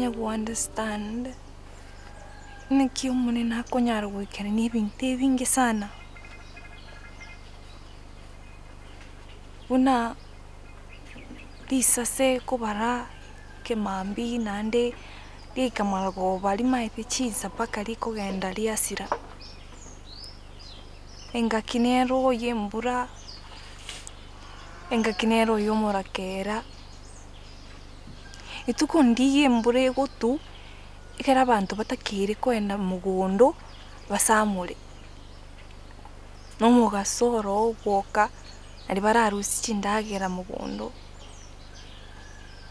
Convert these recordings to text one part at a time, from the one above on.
Ntanya go understand naki Omonene akonyara goikerania ebinto ebinge sana, buna risase kobara ekemambia naende riaika marogoba rimaete chinsa mpaka rikogenda riasira. Engaki nero oye embura, engaki nero oye omorakera. Rituko ndiiya embura egotwa, ekero abanto batakeire kogenda mogondo, basamore, na omogaso oro ogwoka, naria bararusie chindagera mogondo.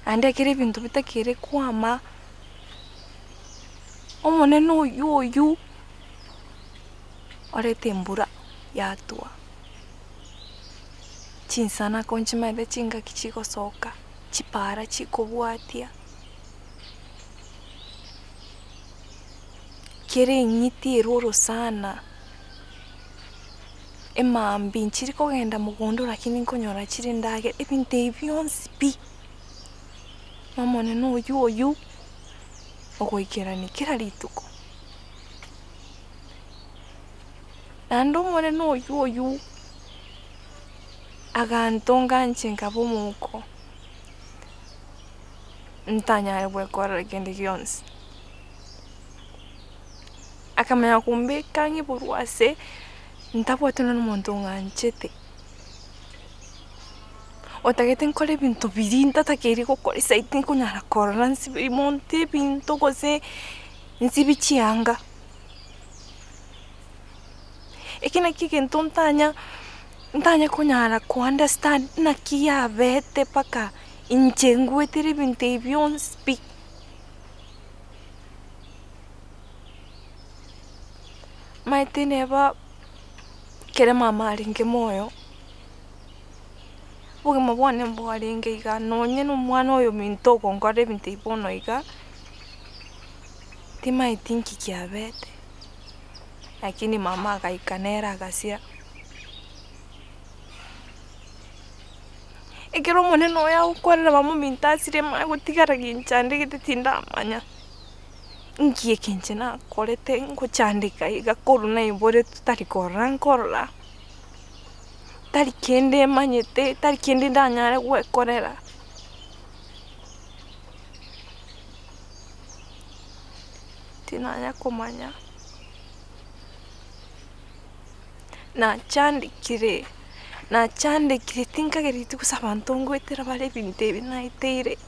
Naende ekero ebinto bitakeire kwama, omonene oywo oywo oreta embura yatwa, chinsana ko nchimaete chingaki chigosoka, chipara chikobwatia, kera eng'iti ere orosana, emambia nchiri kogenda mogondo lakini nkonyora chire endagera, ebinto ebi bionsi pi, na omonene oywo oywo ogoikerania kera rituko. Naende omonene oywo oywo agantonga inche nkaba omouko, ntanyare gwekorera kende gionsi. Akamanya kombeka ang'e borwa ase ntabwate nonye na omonto ong'anchete, otagete nkore ebinto biria ntatakeiri gokora esaidi tinkonyara korora nsibe monto ebinto gose nsibi chianga. Eki nakio egento ntanya ntanya konyara ko understand naki yabete mpaka inche ngwetere ebinto ebi bionsi pi. Omanyete neba ekere mama arenge moyo, obogima bwane mbwarenge iga nonye na omwana oyo ominto ogonkorera ebinto ebi bono iga, timanyeti nki kiabete. Lakini mama agaika nere agasira. Ekero omonene oye agokwarera mama ominto asire manye gotigara ginchandegete tindamanya nki eke inche nakorete ngochandeka iga korwa naiboretwe tari korora nkorora, tari kende manyete, tari kende ndanyare gwekorera. Tinanya komanya, nachandekire, nachandekire tinkagereti gose abanto ngoetera bare ebinto ebi naeteire.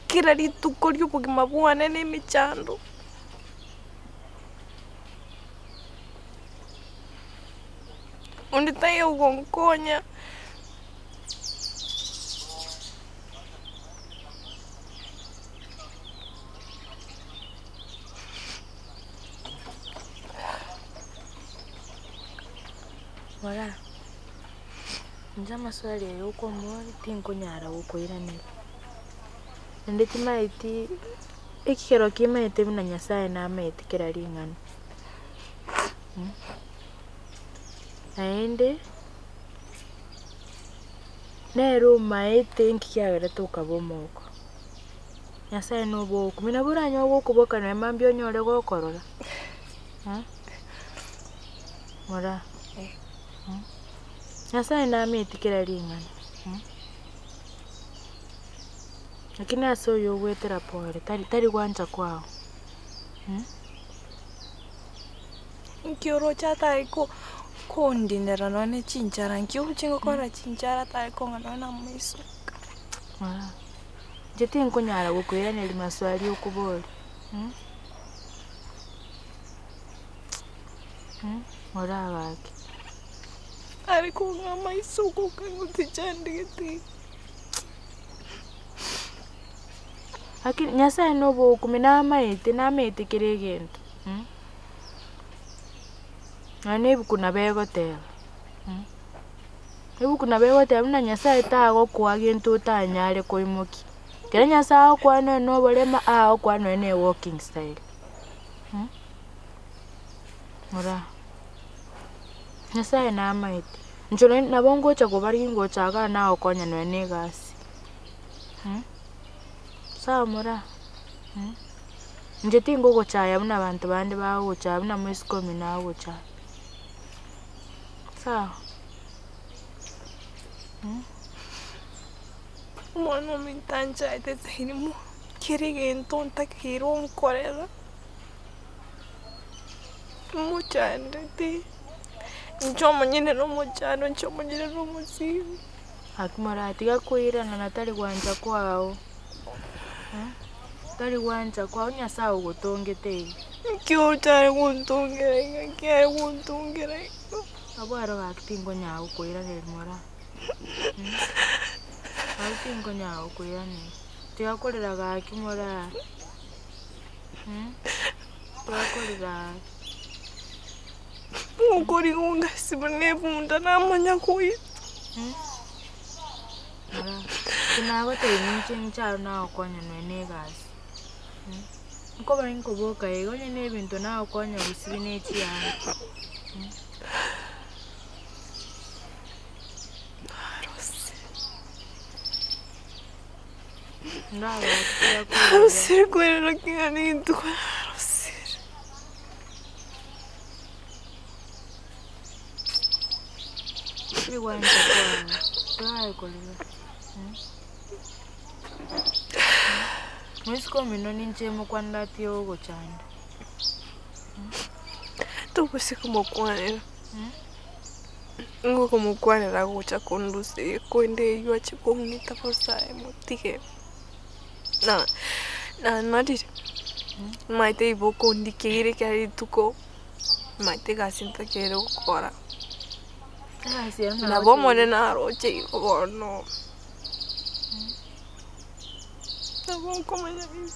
Kera rituko ria obogima bwane na emechando. Onde taiyo ogonkonya. Rora, inche amaswali aya okomoria tinkonyara gokoiraneria, naende timaeti ekero kimaete buna Nyasaye namaete kera ring'ana, naende. Nere omaete inki kiagerete okaba omouko. Nyasaye nobokumia, nabo oranyore gokoboka nonya mambia onyore gokorora Moraa Nyasaye namaeti kera ring'ana lakini ase oyo ogoetera pore tari tari gwancha kwao. Nki oroche atare ko- kondinera nonya ne chinchara, nki oroche ngokora chinchara atare kong'a nonya na amaiso. Inche tinkonyara gokoiraneria maswali okoboria Moraa gaki. Are kong'a amaiso gokang'u tichandegete. Lakini Nyasaye nobokumia namaete namaete kera egento. Nonya na ebuku nabo egoteba, ebuku nabo egoteba buna Nyasaye tagokoa gento otanyare koimokia. Ekero Nyasaye agokoa nonya na oborema, agokoa nonya na ewalking style, Moraa, Nyasaye namaete, inche nonye nabo ngocha kobarigia ngocha igaa nagokonya nonya na egasi. Sawa moraa? Inche tingogochaya buna abanto bande bagogochaya buna moiseke omino agogochaya. Sawa? Omwana ominto anchaete sairi mono, kera egento ntakeire onkorera, mochandete, inche omonyene na omochando, inche omonyene na omosigo. Gaki moratiga koirana na tari gwancha kwao, tari gwancha kwao Nyasaye ogotongete iga. Nki ochare gontongera iga, nki are gontongera iga. Abwo aro gaki tinkonyara gokoiraneria moraa, gaki tinkonyara gokoiraneria, tiga korera gaki moraa, tiga korera gaki. Ngokoriga ongasi buna ebunda namanya koitwa. Nagotebirie ninche inche aro nagokonya nonya na egasi, nkoba nkoboka iga onye na ebinto nagokonya gosibia na echianga. Ndagatiga korera. Narosire kwerera kera rituko narosire. Rigwancha kwao, twaye korera. Moiseke omino ninche mokwanera ati ogochanda. Tobose komokwanera, ngokomokwanera agocha kondusia ekwende eywo ache kong'ita bosa aye motige. Na nanarire, maete igo okondikeire kera rituko, maete egasi ntakeire gokora. Egasi ero Nabo omonene aroche igo bono, nabo nkomanya igo.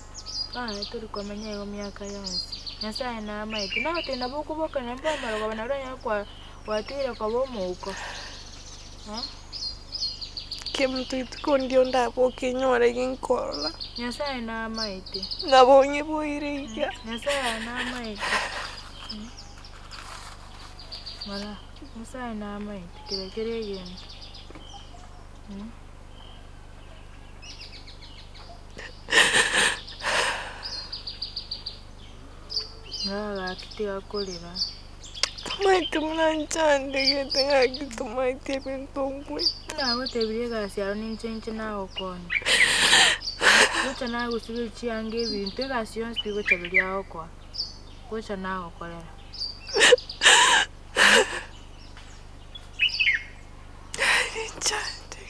Aye tori komenya igo miaka yonsi, Nyasaye namaete, nagotebia nabo okoboka naende amarogoba naro onye kwa gwatigire koba omouko. Kemunto rituko ndio ndaboke nyore ginkorora. Nyasaye namaete. Nabo nyiboire iga. Nyasaye namaete. Mara, Nyasaye namaete kera kera egento. Ng'a gaki tiga korera. Tomaeti buna nchandegete gaki tomaeti ebinto nkwe. Nagotebirie egasi yao ninche inche nagokonya. Gocha nagosiberia chianga ebinto egasi yonsi pi gocha riria agokoa, gocha nagokorera. Nchandegete.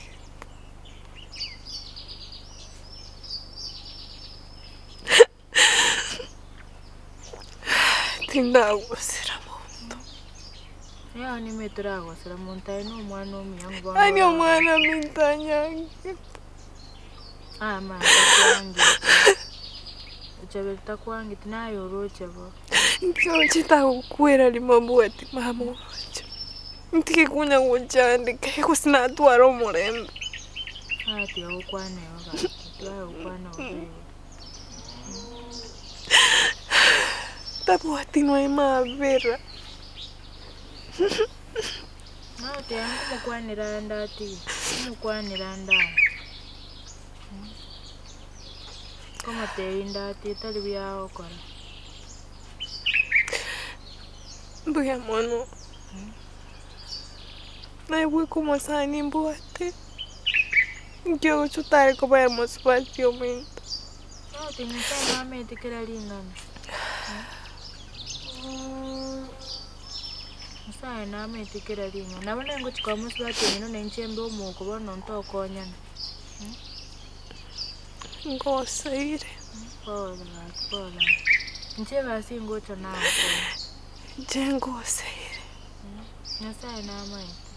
Tindagosera monto. Yao nime toragosera monto aye na omwana omuya ng'o bono Yaani orarore. omwana minto anyangete. Ama takwangeti. Ochaberi takwangeti naye oroche bo. Inki oroche tagokwera rimo mbwati mama oroche. Ntige konya gochandeka gose natwara omorembe. Aya tiga gokwana igo gaki, tiga gokwana bobe igo. Tabwati nonya mabera. Nagoteba nkomokwanera ande atige, nkomokwanera ande aa. Nkomotebia inde atige tari buya agokora. Mbuya mono. Naye bweka omosani mbwate, nki ogocha otare kobera mosubati ominto. Nagotebia Nyasaye namaete kera ring'ana. Nyasaye namaete kera ring'ana. Nabo nengochia koba mosubati omino na inche mbe omoko bono ntokonyana. Ngosaire. Pole gaki pole. Inche egasi ngocha nagokora. Inche ngosaire. Nyasaye namaete.